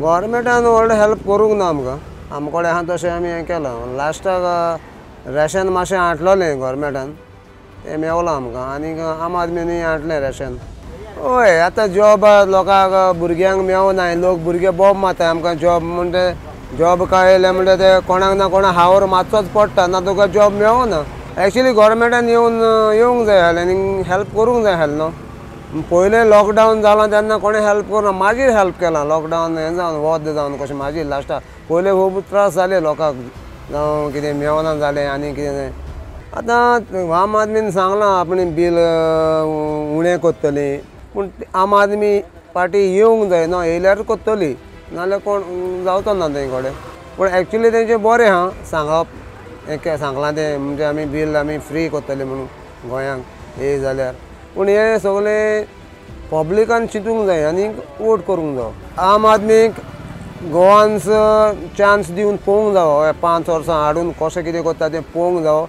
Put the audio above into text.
गव्हर्मेंटान व्हडलो हेल्प करूंक ना आमकां. आमचे कडेन आहा तशें आमी हें केलां. लास्टाक रेशन मातशें हाडलोलें गव्हर्मेंटान, तें मेवलां आमकां. आनीक आम आदमीनूय हाडलें रेशन. हय, आतां जॉब लोकांक भुरग्यांक मेवनाय, लोक भुरगे बोब मारताय आमकां जॉब म्हणटे. जॉब काडले म्हणटा ते कोणाक ना कोणाक हावर मारचोच पडटा, ना तुका जॉब मेवना. एक्चुली गव्हर्मेंटान येवन येवंक जाय आसलें आनी हेल्प करूंक जाय आसलें न्हू. पयलें लॉकडावन जालां तेन्ना कोणें हेल्प करूं, मागीर हेल्प केलां. लॉकडावन हें जावन वत जावन कशें मागीर लास्टाक पयलें खूब त्रास जाले लोकांक, जावं कितें मेवना जालें आनी कितें. आतां आम आदमीन सांगलां आपणें बील उणें करतली, पूण आम आदमी पार्टी येवंक जाय न्हू, येयल्यार करतली, नाजाल्यार कोण जावचो ना तें कडेन. पूण एक्चुली तेंचें बरें आहा सांगप, हें सांगलां तें म्हणजे आमी बील आमी फ्री करतले म्हणून गोंयांक येय जाल्यार. पूण हें सगळें पब्लिकान चिंतूंक जाय आनी वोट करूंक जावो. आम आदमीक गोवान्स चान्स दिवन पळोवंक जावो, 5 वर्सां हाडून कशें कितें करता तें पळोवंक जावो.